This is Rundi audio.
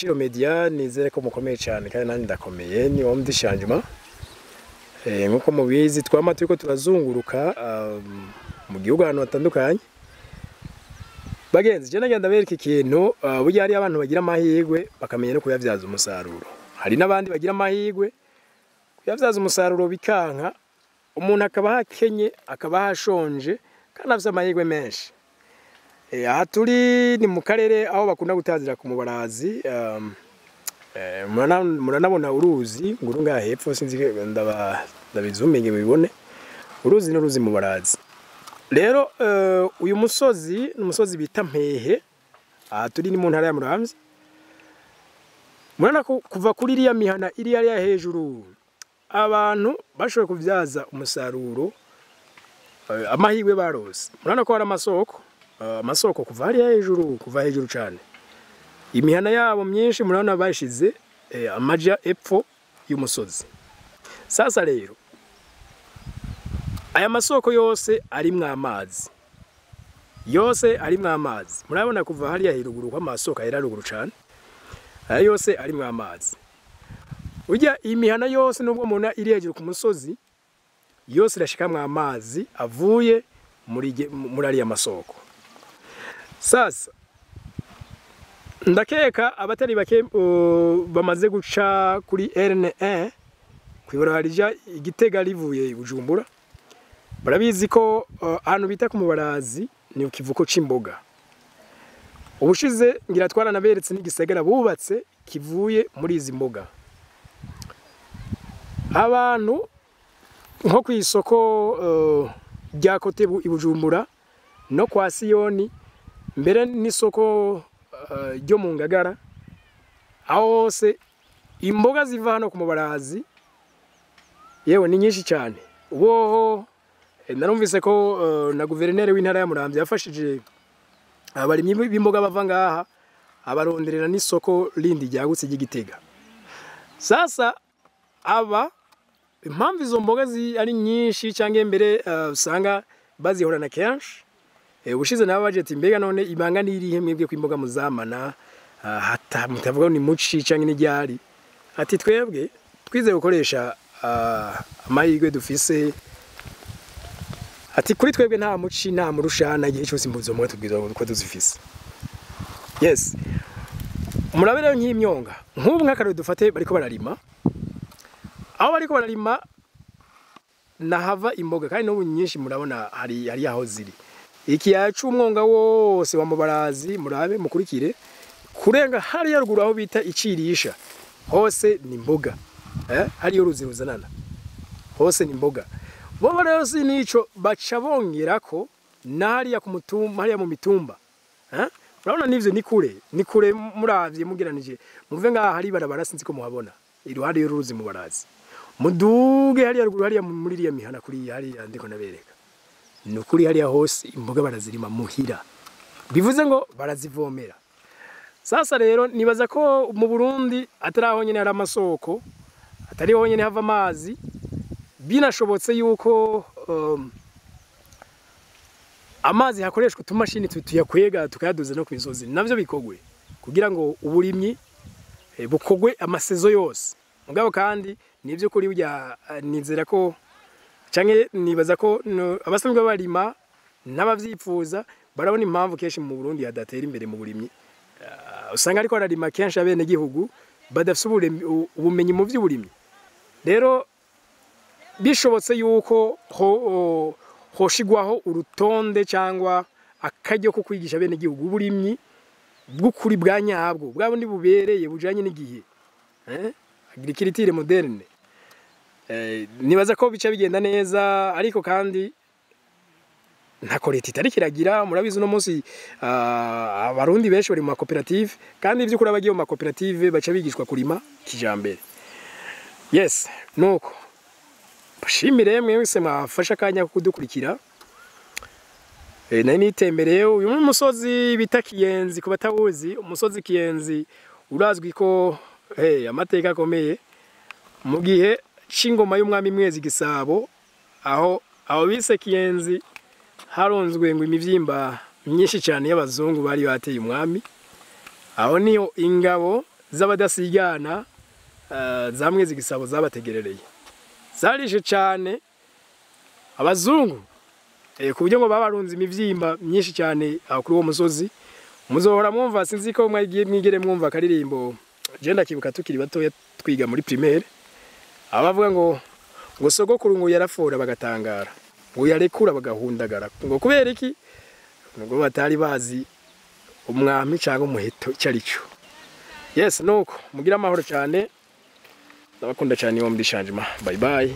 Agaciro Media, nizere ko mukomeye cyane kandi nanjye ndakomeye. Ni wo mdishanjuma. Nkuko mubizi twama turiko turazunguruka mu gihugu ahantu hatandukanye. Bagenzi, je nagenda bereka ikintu, burya hari abantu bagira amahirwe bakamenya no kuyavyaza umusaruro. Hari n'abandi bagira amahirwe kuyavyaza umusaruro bikanka, umuntu akaba hakenye, akaba hashonje kandi afise amahirwe menshi. Aha turi ni mu karere aho bakunda gutazira ku Mubarazi. Muranabona uruzi nguru ngaha hepfo, sinzi ndabizuminge mubibone. Uruzi n'uruzi Mubarazi. Rero uyu musozi ni umusozi bita Mpehe. Aha turi ni mu ntara ya Muramvya. Murabona ko kuva kuri iriya mihana iri hariya hejuru, abantu bashoboye kuvyaza umusaruro amahirwe barose. Murabona ko hari amasoko, amasoko kuva hariya hejuru, kuva hejuru cane. Imihana yabo myinshi murabona bashize amaja epfo y'umusozi. Sasa rero aya masoko yose arimwo amazi, yose arimwo amazi. Murabona kuva hariya hiruguru ko amasoko ahera ruguru cane, aya yose arimwo amazi. Urya imihana yose nubwo mubona iri hejuru ku musozi, yose irashikamwo amazi avuye muri ariya masoko. Sasa ndakeka abatari bake bamaze guca kuri RN1 kw'ibarabara rija i Gitega rivuye i Bujumbura, barabizi ko ahantu bita ku Mubarazi ni ku kivuko c'imboga. Ubushize ngira twaranaberetse n'igisagara bubatse kivuye muri izi mboga. Abantu nko kw'isoko rya Kotebu i Bujumbura no kwa Siyoni, mbere n'isoko ryo mu Ngagara, aho hose imboga ziva hano ku Mubarazi yewe ni nyinshi cyane. Uboho narumvise ko na guverineri w'intara ya Muramvya yafashije abarimyi b'imboga bava ngaha, abaronderera n'isoko rindi ryagutse ry'Igitega. Sasa aba impamvu izo mboga ari nyinshi cyangwa mbere usanga bazihorana kenshi. Ubushize nabo budget mbega none ibanga ni irihe mwebwe ko imboga muzamana hata mutavuga ni muci cyangwa ni ryari? Ati twebwe twize gukoresha amahirwe dufise. Ati kuri twebwe nta muci nta murushana, igihe cyose imbuzo mwe tubwiza ko tuzifise. Yes, murabe rero nk'imyonga nk'ubu nk'akarori dufate bariko bararima, aho bariko bararima nahava imboga kandi n'ubu nyinshi murabona hari aho ziri. Ikiyaya c'umwonga wose wa Mubarazi murabe mukurikire kurenga hariya ruguru aho bita Icirisha, hose ni imboga. Hariyo uruzi ruzanana, hose ni imboga. Bo rero si nico baca bongerako na hariya ku mutumba, hariya mu mitumba. Urabona nivyo ni kure, ni kure muravye mugeranije. Muve ngaha hari barabara sinzi ko muhabona iruhande y'uruzi Mubarazi, muduge hariya ruguru hariya muri iriya mihana kuri hariya ndiko nabereka. Nukuri hariya hose imboga barazirima muhira, bivuze ngo barazivomera. Sasa rero nibaza ko mu Burundi atari aho nyene hari amasoko, atari ho nyene hava amazi. Binashobotse yuko amazi hakoreshwa utumashini tuyakwega tukayaduza no kw'imisozi, navyo bikogwe kugira ngo uburimyi bukogwe amasezo yose. Mugabo kandi nivyo kuri burya nizera ko canke nibaza ko abasanzwe barima n'abavyifuza barabona impamvu kenshi mu Burundi hadatera imbere mu burimyi. Usanga ariko bararima kenshi abene gihugu badafise ubumenyi mu vy'uburimyi. Rero bishobotse yuko hoshigwaho urutonde cyangwa akaryo ko kwigisha bene gihugu uburimyi bw'ukuri bwa nyabwo, bwa bundi bubereye bujanye n'igihe, agriculture moderne. Nibaza ko bica bigenda neza, ariko kandi ntako leta itari kiragira. Murabizi uno munsi abarundi benshi bari mu makoperative, kandi ivy'ukuri abagiye mu makoperative baca bigishwa kurima kijambere. Yes, nuko bashimire mwese mwafasha akanya ko kudukurikira. Nari nitembereye uyu musozi bita Kiyenzi. Ku batawuzi, umusozi Kiyenzi urazwi ko amateka akomeye mu gihe c'ingoma y'umwami Mwezi Gisabo, aho bise Kiyenzi haronzwe ngo imivyimba myinshi cyane y'abazungu bari bateye umwami. Aho niyo ingabo z'abadasigana zamwe zigisabo zabategerereye zarishe cyane abazungu ku buryo ngo babarunze imivyimba myinshi cyane aho kuri uwo musozi. Muzohora mwumva, sinzi ko mwagiye mwigere mwumva akaririmbo, je ndakibuka tukiri batoya twiga muri primaire, abavuga ngo sogokuru ngo yarafora bagatangara, ngo yarekura bagahundagara, ngo kubera iki? Ngo batari bazi umwami cyangwa umuheto icyo ari cyo. Yes, nuko mugira amahoro cyane, ndabakunda cyane, iyo mbishanjima. Bye bye.